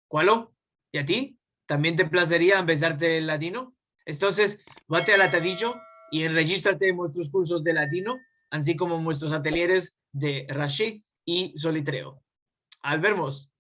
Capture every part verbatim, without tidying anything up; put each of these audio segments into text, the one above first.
Kualo? I a ti? Tambien te plazeria ambezarte el ladino? Entonses, vate al atadijo i enrejistrate en muestros kursos de ladino, ansi komo en muestros atelyeres de Rashi i Solitreo. Al vermos.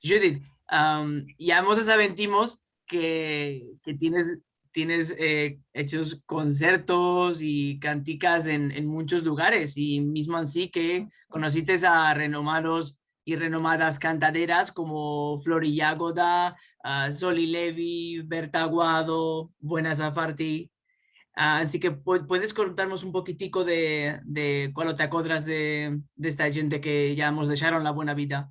Judith, am, ya mos asaventimos ke, ke tienes, tienes, eh, echos konsertos i kantikas en, en munchos lugares, i mizmo ansi ke konosites a renomados i renomadas kantaderas komo Flori Yagoda, a, Zoli Levi, Berta Aguado, Buena Safarti. A, ansi ke pue-, puedes kontarmos un pokitiko de, de kualo te akodras de, de esta djente ke ya mos desharon la buena vida.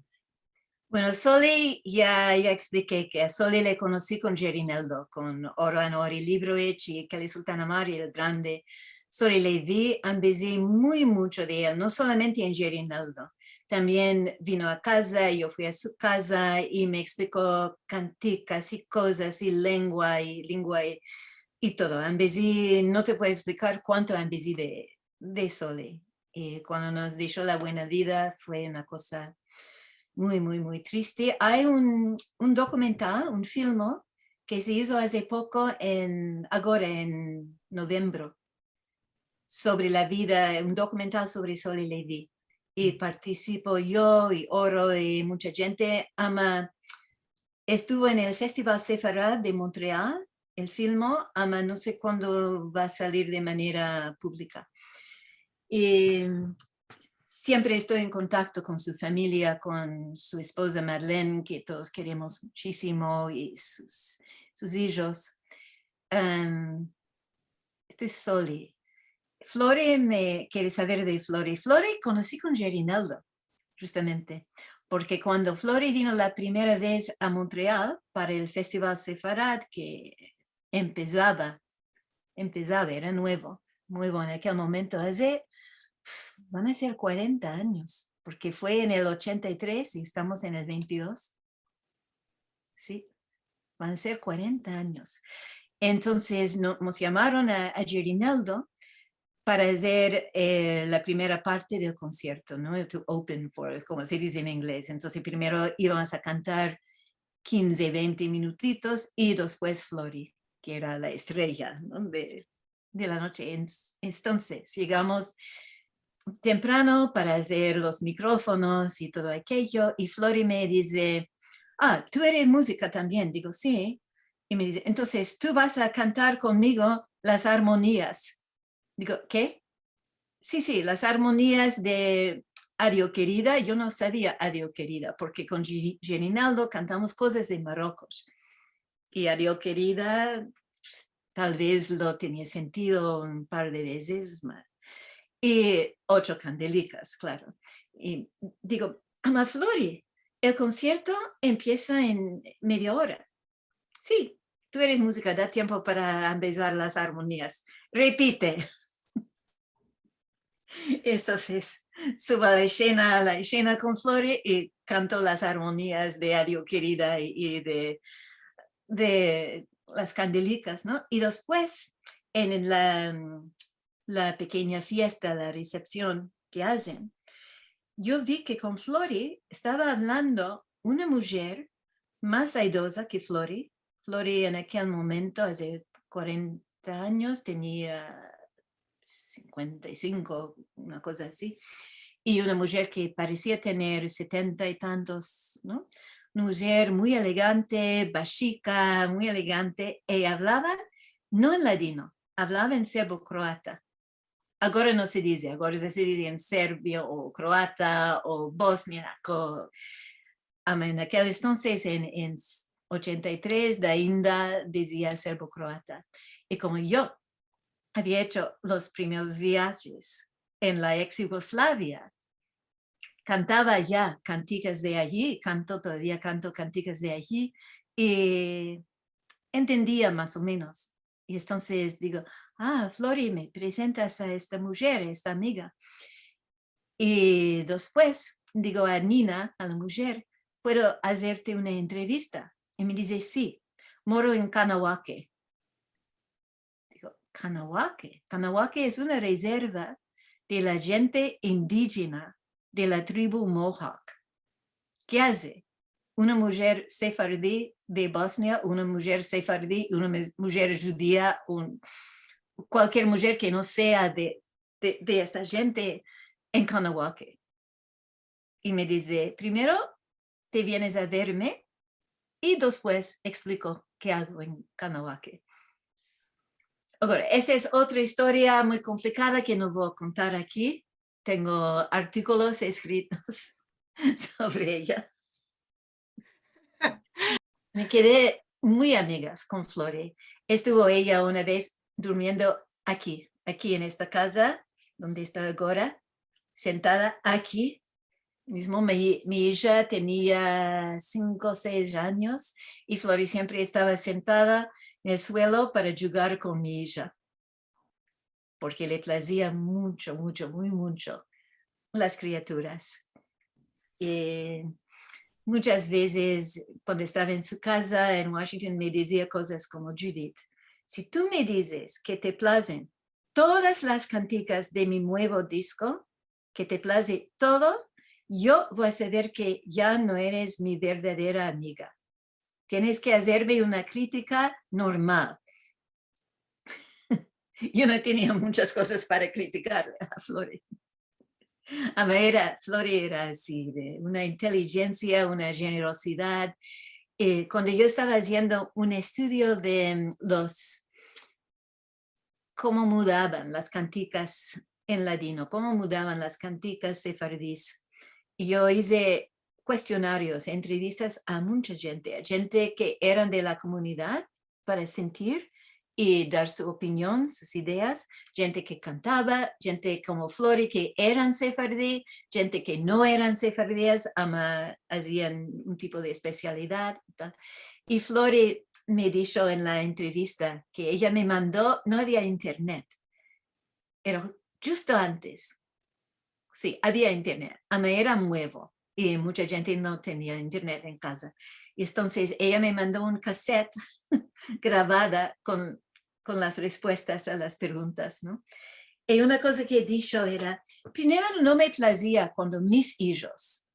Bueno, Zoli, ya, ya eksplike ke a Zoli le konosi kon Gerineldo, kon Oran Ori Libroich i Keli Sultan Amari el Grande. Zoli Levi, ambezi muy muncho de el, no solamente en Gerineldo. Tambien vino a kaza, yo fui a su kaza i me ekspliko kantikas i kozas i lengua i, lengua i, i todo. Ambezi, no te puedo eksplikar kuanto ambezi de, de Zoli. I kuando mos desho la buena vida fue una koza muy, muy, muy triste. Ay un, un dokumental, un filmo ke se izo aze poko en, agora en novembro, sovre la vida, un dokumental sovre Zoli Levi. I partisipo yo i Oro i muncha djente, ama estuvo en el Festival Sefarad de Montreal, el filmo, ama no se kuando va a salir de manera publika. I siempre esto en kontakto kon su famiya, kon su espoza Marlene, ke todos keremos muchisimo, i sus, sus ijos. Em, esto es Zoli. Flori me kere saver de Flori. Flori konosi kon Gerineldo, justamente, porke kuando Flori vino la primera vez a Montreal para el Festival Sefarad, ke empezava, empezava, era muevo, muevo en akel momento, aze, van a ser kuarenta anyos, porke fue en el ochenta i tres i estamos en el vente i dos. Si, van a ser kuarenta anyos. Entonses, no, mos yamaron a, a Gerineldo para azer, eh, la primera parte del konsierto, no? To open for, komo se dize en inglez. Entonses, primero ivamos a kantar kinze, vente minutitos i despues Flori, ke era la estreya, no? De, de la noche. En-, entonses, yegamos temprano para azer los mikrofonos i todo akeyo, i Flori me dize, "A, tu eres muzika tambien?" Digo, "Si." I me dize, "Entonses, tu vas a kantar konmigo las armonias." Digo, "Ke?" "Si, si, las armonias de Adio Kerida." Yo no savia Adio Kerida, porke kon Geri-, Gerineldo kantamos kozas de Marokos. I Adio Kerida, tal vez lo tenia sentido un par de vezes mas. I ocho kandelikas, klaro. I digo, "Ama Flori, el konsierto empiesa en media ora." "Si, tu eres muzika, da tiempo para ambezar las armonias. Repite." Entonses, subo a la eshena, a la eshena kon Flori i kanto las armonias de Adio Kerida i, i de, de las kandelikas, no? I despues, en la, la pekenya fiesta, la resepsion ke azen, yo vi ke kon Flori estava avlando una mujer mas aidoza ke Flori. Flori en akel momento, aze kuarenta anyos, tenia sinkuenta i sinko, una koza ansi. I una mujer ke paresia tener setenta i tantos, no? Una mujer muy elegante, bashika, muy elegante, i avlava no en ladino, avlava en serbo-kroata. Agora no se dize, agora se dize en serbio o kroata o bosniako. Ama en akel entonses, en, en ochenta i tres, ainda dizia serbo-kroata. I komo yo avia echo los primeros viajes en la eks Yugoslavia, kantava ya kantikas de ayi, kanto, todavia kanto kantikas de ayi, i entendia mas o menos. I entonses digo, "A, Flori, me prezentas a esta mujer, a esta amiga." I despues digo a Nina, a la mujer, "Puedo azerte una entrevista?" I me dize, "Si, moro en Kahnawake." Digo, "Kahnawake?" "Kahnawake es una rezerva de la djente indigena de la tribu Mohawk." ke aze una mujer sefardi de Bosnia, una mujer sefardi, una mu-, mujer djudia, un, kualkier mujer ke no sea de, de, de esta djente en Kahnawake? I me dize, primero te vienes a verme i despues eksplika ke ago en Kahnawake. Agora, esta es otra istoria muy komplikada ke no vo a kontar aki. Tengo artikolos eskritos sovre eya. Me kede muy amigas kon Flori. Estuvo eya una vez durmiendo aki, aki en esta kaza, donde esto agora, sentada aki mizmo. Mi, mi ija tenia sinko o sesh anyos i Flori siempre estava sentada en el suelo para djugar kon mi ija, porke le plazia muncho, muncho, muy muncho las kriaturas. I munchas vezes, kuando estava en su kaza en Washington, me dizia kozas komo, "Judith, si tu me dizes ke te plazen todas las kantikas de mi muevo disko, ke te plaze todo, yo vo a saver ke ya no eres mi verdadera amiga. Tienes ke azerme una kritika normal." Yo no tenia munchas kozas para kritikarle a Flori. Ama era, Flori era ansi, de una intelijentsia, una djenerosidad. Eh, kuando yo estava aziendo un estudio de, mm, los komo mudavan las kantikas en ladino, komo mudavan las kantikas sefardis. I yo ize kuestionarios, entrevistas a muncha djente, a djente ke eran de la komunidad para sentir i dar su opinion, sus ideas, djente ke kantava, djente komo Flori ke eran sefardi, djente ke no eran sefardias, ama azian un tipo de espesialidad i tal. I Flori me disho en la entrevista ke eya me mando, no avia internet. Era djusto antes. Si, avia internet, ama era muevo i muncha djente no tenia internet en kaza. I entonses eya me mando un kaset gravada kon, kon las respuestas a las preguntas, no? I una koza ke disho era, primero, no me plazia kuando mis ijos,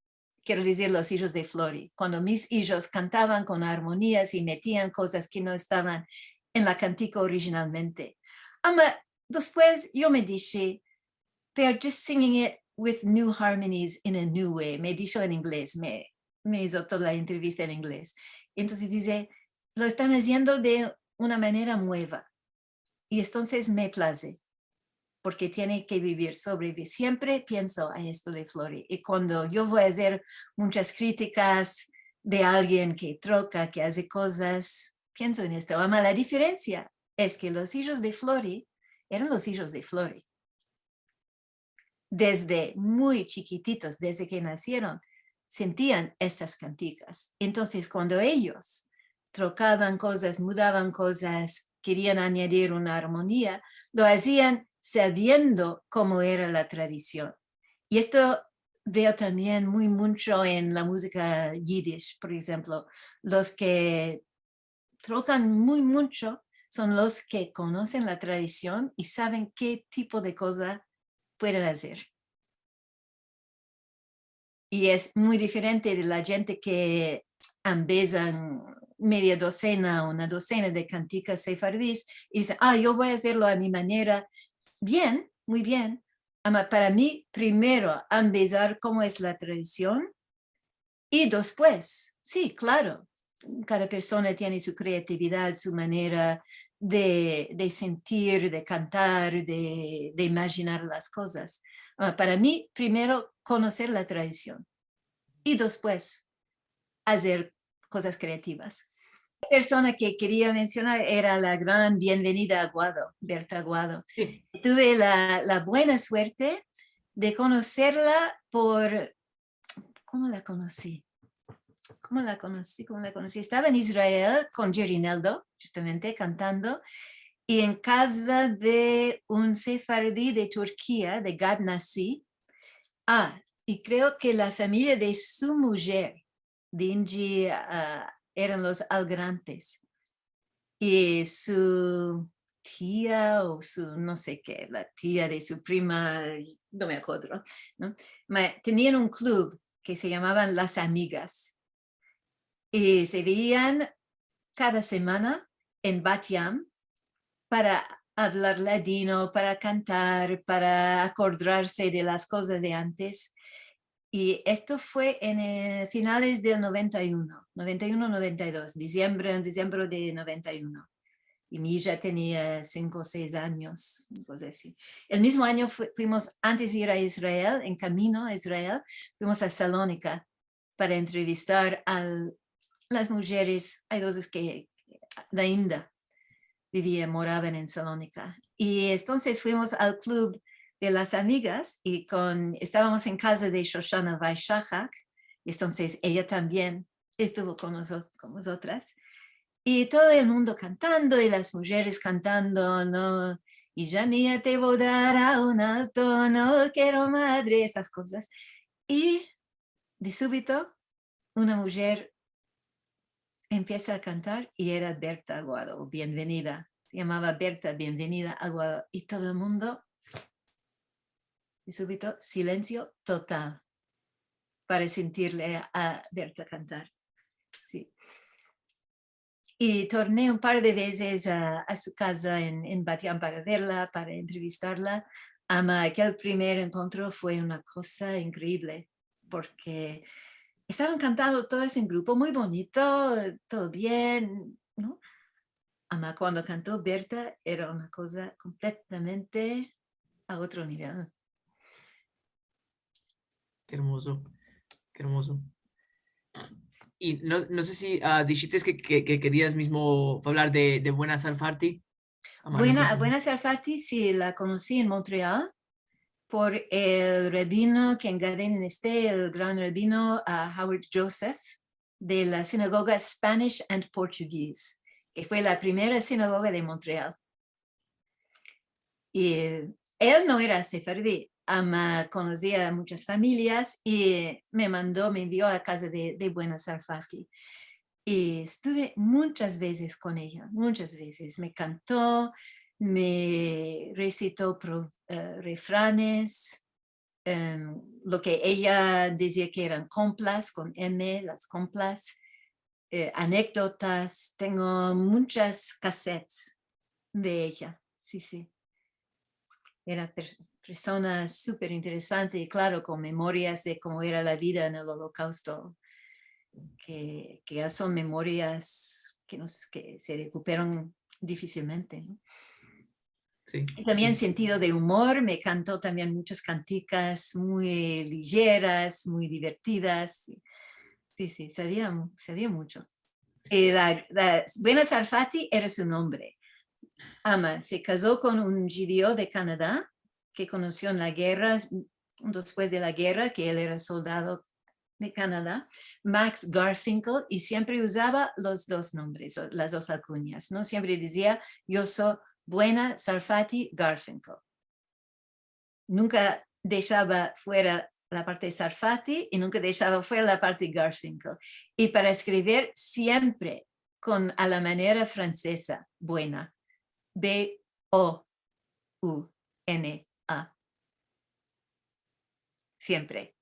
kero dizir los ijos de Flori, kuando mis ijos kantavan kon armonias i metian kozas ke no estavan en la kantika orijinalmente. Ama despues yo me dishe, "They are just singing it with new harmonies in a new way." Me disho en ingles, me, me izo toda la entrevista en ingles. Entonses dize, "Lo estan aziendo de una manera mueva." I entonses me plaze, porke tiene ke bivir, sovrevi-, siempre pienso a esto de Flori. I kuando yo vo a azer munchas kritikas de alguien ke troka, ke aze kozas, pienso en esto. Ama la diferensia es ke los ijos de Flori eran los ijos de Flori. Desde muy chikititos, desde ke nasieron, sentian estas kantikas. Entonses, kuando eyos trokavan kozas, mudavan kozas, kerian anyadir una armonia, lo azian saviendo komo era la tradision. I esto veo tambien muy muncho en la muzika yiddish, por enshemplo, los ke trokan muy muncho son los ke konosen la tradision i saven ke tipo de koza pueden azer. I es muy diferente de la djente ke ambezan media dosena o una dosena de kantikas sefardis i disen, "Ah, yo vo a azerlo a mi manera." Bien, muy bien. Ama para mi, primero ambezar komo es la tradision i despues, si, klaro, kada persona tiene su kreatividad, su manera de, de sentir, de kantar, de, de imajinar las kozas. Ah, para mi, primero konoser la tradision i despues azer kozas kreativas. La persona ke keria mensionar era la gran Bienvenida Aguado, Berta Aguado. Si. Tuve la, la buena suerte de konoserla por, komo la konosi? Komo la konosi? Komo la konosi? Estava en Israel kon Jerry Neldo, djustamente, kantando, i en kavza de un sefardi de Turkia, de Gad Nasi. Ah, i kreo ke la famiya de su mujer, Dinji, ah, eran los Algrantes. I su tia o su no se ke, la tia de su prima, no me akodro, no? Ma, tenian un klub ke se yamavan Las Amigas. I se veian kada semana en Bat Yam para avlar ladino, para kantar, para akordarse de las kozas de antes. I esto fue en, eh, finales del noventa i uno, noventa i uno, noventa i dos, disiembre, en disiembre de noventa i uno. I mi ija tenia sinko o sesh anyos, una koza ansi. El mizmo anyo fui-, fuimos, antes de ir a Israel, en kamino a Israel, fuimos a Salonika para entrevistar a las mujeres, ay dos ke ainda bivian, moravan en Salonika. I entonses fuimos al klub de las amigas i kon, estavamos en kaza de Shoshana Weisshahak, i entonses eya tambien estuvo kon nozo-, kon mozotras. I todo el mundo kantando, i las mujeres kantando, no, "Ija mia, te vo dar a un alto, no kero madre", estas kozas. I de subito, una mujer empiesa a kantar i era Berta Aguado, o Bienvenida. Se yamava Berta Bienvenida Aguado, i todo el mundo, de subito, silensio total para sentirle a Berta kantar. Si. I torne un par de vezes a, a su kaza en, en Bat Yam para verla, para entrevistarla. Ama akel primer enkontro fue una koza inkreivle, porke estavan kantando todas en grupo, muy bonito, todo bien, no? Ama kuando kanto Berta, era una koza kompletamente a otro nivel. Ke ermozo, ke ermozo. I no, no se si, a, dishites ke, ke, ke kerias mizmo avlar de, de Buena Sarfati. Buena, Buena Sarfati, si, la konosi en Montreal por el rabino ke en Garden State, el gran rabino, a, Howard Joseph, de la sinagoga Spanish and Portuguese, ke fue la primera sinagoga de Montreal. I el no era sefardi, ama konosia munchas familias i me mando, me envio a kaza de, de Buena Sarfati. I estuve munchas vezes kon eya, munchas vezes. Me kanto, me resito pro-, e, refranes, em, lo ke eya dizia ke eran komplas, kon M, las komplas, e, anekdotas. Tengo munchas kasets de eya, si, si. Era per-, persona super interesante i, klaro, kon memorias de komo era la vida en el Olokausto, ke, ke ya son memorias ke no s-, ke se rekuperan difisilmente, no? Si, si, si. I tambien sentido de umor, me kanto tambien munchas kantikas muy lijeras, muy divertidas. Si, si, savia mu-, savia muncho. I la, la Buena Sarfati era su nombre. Ama se kazo kon un djudio de Kanada, ke konosio en la gerra, despues de la gerra, ke el era soldado de Kanada, Max Garfinkel, i siempre uzava los dos nombres, o las dos alkunyas, no? Siempre dizia, "Yo so Buena Sarfati Garfinkel". Nunka deshava fuera la parte Sarfati i nunka deshava fuera la parte Garfinkel. I para eskrivir siempre kon, a la manera franseza, Buena, B O U N A. Siempre.